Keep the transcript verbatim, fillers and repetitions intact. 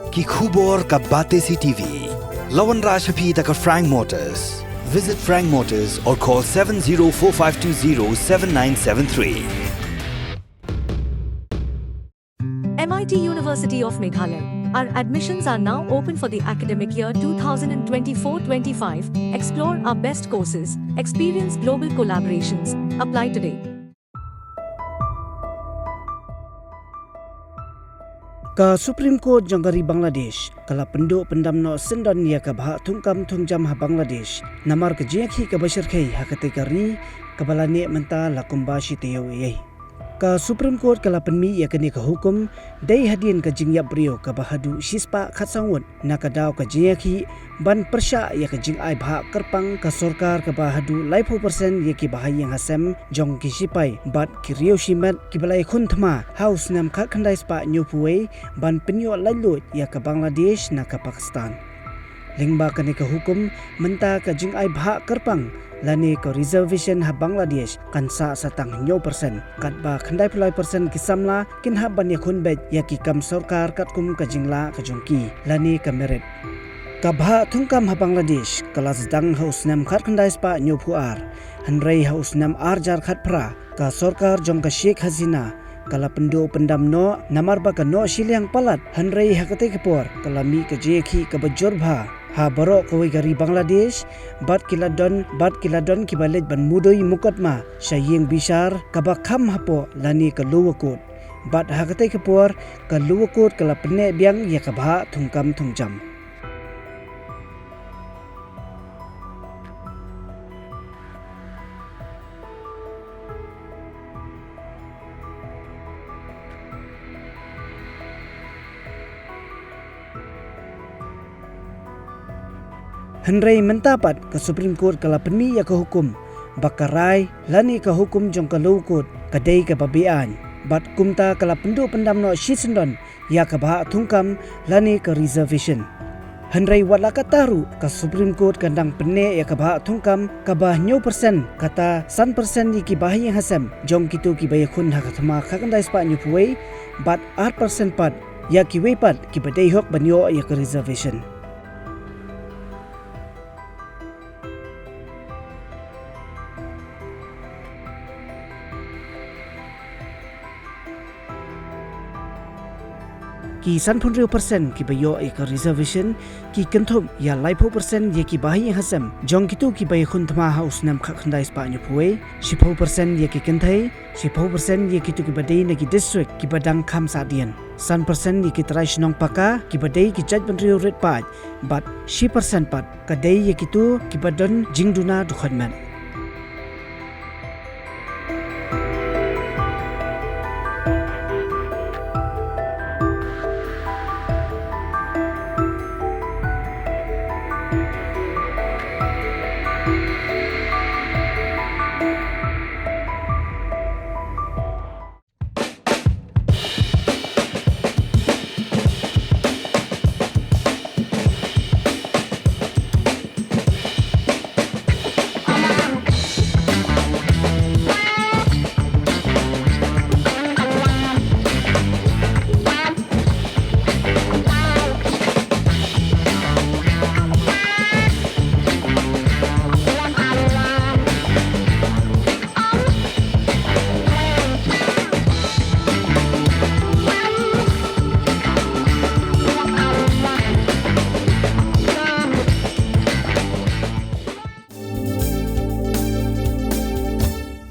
Ki khubor ka Batesi T V. La wanrah sha phi da ka Frank Motors. Visit Frank Motors or call seven zero four five two zero seven nine seven three. M I T University of Meghalaya. Our admissions are now open for the academic year two thousand twenty-four twenty-five. Explore our best courses, experience global collaborations. Apply today. Ka Supreme Court jong ka ri Bangladesh ka la pynduh pyndam noh syndon ïa ka bhah thungkam thungjam ha Bangladesh namar ka jingïakhih kaba shyrkhei ha katei ka ri kaba la neh mynta la kumba shi taïew ei ei. Ka Supreme Court ka la pynmih ïa kane ka hukum dei hadien ka jingïap briew kaba haduh shispah khatsaw ngut na ka daw ka jingïakhih ban pyrshah ïa ka jingai bhah kyrpang ka sorkar kaba haduh laiphew percent ïa ki bahaïing hasem jong ki shipai bad ki riewshimet kiba la ïakhun thma ha u snem khatkhyndai spah hynñiewphew wei ban pynïoh laitluid ïa ka Bangladesh na ka Pakistan. Lyngba kane ka hukum, mynta ka jingai bhah kyrpang lane ka reservation ha Bangladesh kan sah sa tang hynñiew percent, katba khyndaiphew lai percent ki samla kin hap ban ïakhun beit ïa ki kam sorkar katkum ka jinglah ka jong ki lane ka merit. Ka bhah thungkam ha Bangladesh ka la sdang ha u snem khatkhyndai spah hynñiewphew ar, hynrei ha u snem arhajar khatphra ka sorkar jong ka Sheikh Hasina ka la pynduh pyndam noh namar ba ka noh shiliang palat, hynrei ha katei ka por ka la mih ka jingïakhih kaba jur bha ha baroh kawei ka ri Bangladesh bad ki la don, bad ki la don kiba leit ban mudui mukotduma sha ïing bishar kaba kham hapoh lane ka lower court. Bad ha katei ka por ka lower court ka la pynneh biang ïa ka bhah thungkam thungjam. Hynrei mynta pat ka Supreme Court ka la pynmih ïa ka hukum ba ka rai lane ka hukum jong ka lower court ka dei kaba beaiñ. Bad kumta ka la pynduh pyndam noh shisyndon ïa ka bhah thungkam lane ka reservation. Hynrei wat la katta ruh ka Supreme Court ka dang pynneh ïa ka bhah thungkam kaba hynñiew percent, kata san percent ïa ki bahaïing hasem jong kito kiba ïakhun ha ka thma khatkhyndai spah hynñiewphew wei bad ar percent pat ïa kiwei pat kiba dei hok ban ïoh ïa ka reservation. Ki sanphew hynriew percent kiba ïoh ïa ka reservation ki kynthup ïa laiphew percent ïa ki bahaïing hasem jong kito kiba ïakhun thma ha u snem khatkhyndai spah hynñiewphew wei, shiphew percent ïa ki kynthei, shiphew percent ïa kito kiba dei na ki district kiba dang kham sahdien, san percent ïa ki trai shnong paka kiba dei ki jaitbynriew rit paid, bad shi percent pat ka dei ïa kito kiba don jingduna dkhot met.